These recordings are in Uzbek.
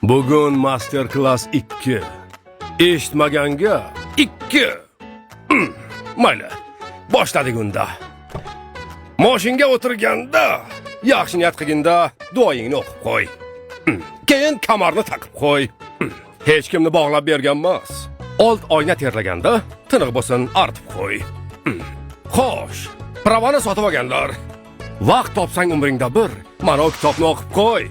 Bugun master klass 2. Eshitmaganga 2. Mayli. Boshladik unda. Moshinga o'tirganda yaxshi niyat qilginda duoyingni o'qib qo'y. Keyin kamarni taqib qo'y. Hech kimni bog'lab bergan emas. Old oyna terlaganda tiniq bo'lsin, artib qo'y. Xo'sh, pravani sotib olganlar. Vaqt topsang umringda bir, mana bu kitobni o'qib qo'y.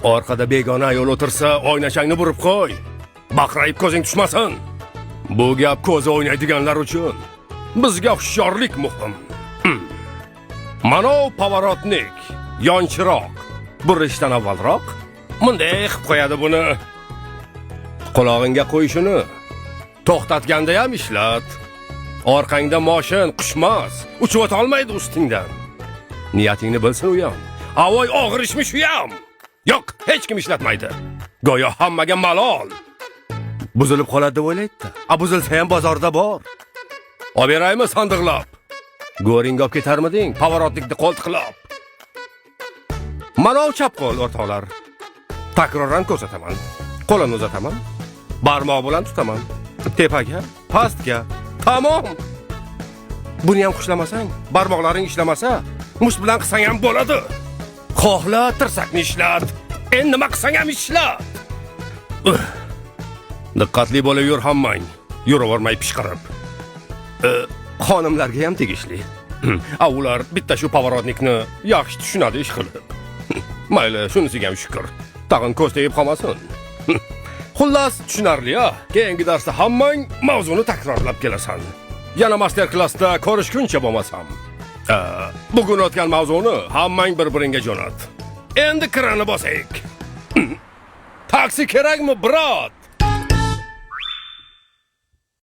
Orqada begona ayol o'tirsa, oynachangni burib qo'y. Baqrayib ko'zing tushmasin. Bu gap ko'zi o'ynaydiganlar uchun. Bizga hushyorlik muhim. Mana поворотник, yonchiroq. Burishdan avvalroq bunday qilib qo'yadi buni. Qulog'ingga qo'y shuni. To'xtatganda ham ishlat. Orqangda moshin qushmas, uchib o'ta olmaydi ustingdan. Niyatingni bilsin u ham. Avoy, og'ir ishmi shu ham? Yo'q, hech kim ishlatmaydi. Go'yo hammaga malol. Buzilib qoladi deb o'ylaydi. A buzilsa ham bozorda bor. Olib beraymi sandiqlab? Go'ringga olib ketarmiding поворотник ni qo'ltiqlab? Mana chap qo'l, o'rtoqlar. Takroran ko'rsataman. Qo'limni uzataman. Barmoq bilan tutaman. Tepaga, pastga. Tamom. Buni ham xushlamasang, barmoqlaring ishlamasa, musht bilan qilsang ham bo'ladi. Xohla tirsakni ishlat. Endi nima qilsang ham ishlat. Diqqatli bo'lib yur hammang. Yuravermay pishqirib. Xonimlarga ham tegishli. A ular bitta shu поворотник ni yaxshi tushunadi ish qilib. Mayli, shunisiga ham shukur. Tag'in ko'z tegib qolmasin. Xullas, tushunarli-a? Keyingi darsda hammang mavzuni takrorlab kelasan. Yana master klassda ko'rishguncha bo'lmasam. Bugun o'tgan mavzuni hammang bir-biringga jo'nat. Endi kranni bosaylik. Taksi kerakmi, брат?